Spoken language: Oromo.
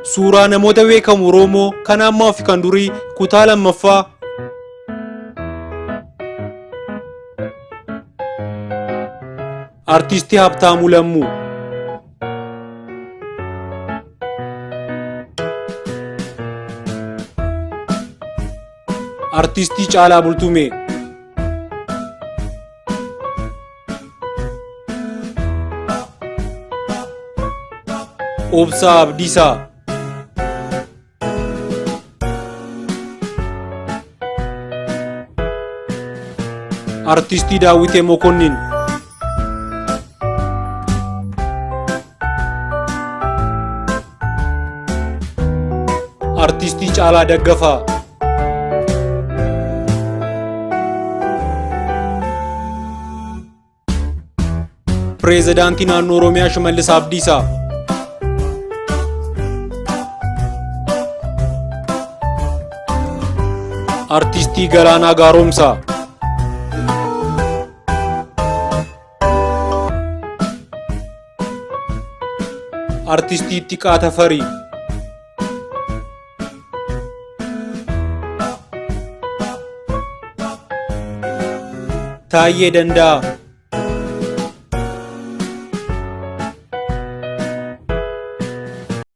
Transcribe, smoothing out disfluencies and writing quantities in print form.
Suuraa namoota beekamu Oromoo kan ammaa fi kan durii kutaa lammaffaa. Artiistii Habtaamuu Lammuu. Artiistii Caalaa Bultumee. Obsaa Abdiisaa. Artiistii Daawwitee Mokonnin. Artiistii Caalaa Daggafaa. Pireezidaantii Naannoo Oromiyaa Shimallis Abdiisaa. Artiistii Galaanaa Gaaromsaa. Artiistii Ittiqaa Tafarii. Taayyee Danda'aa.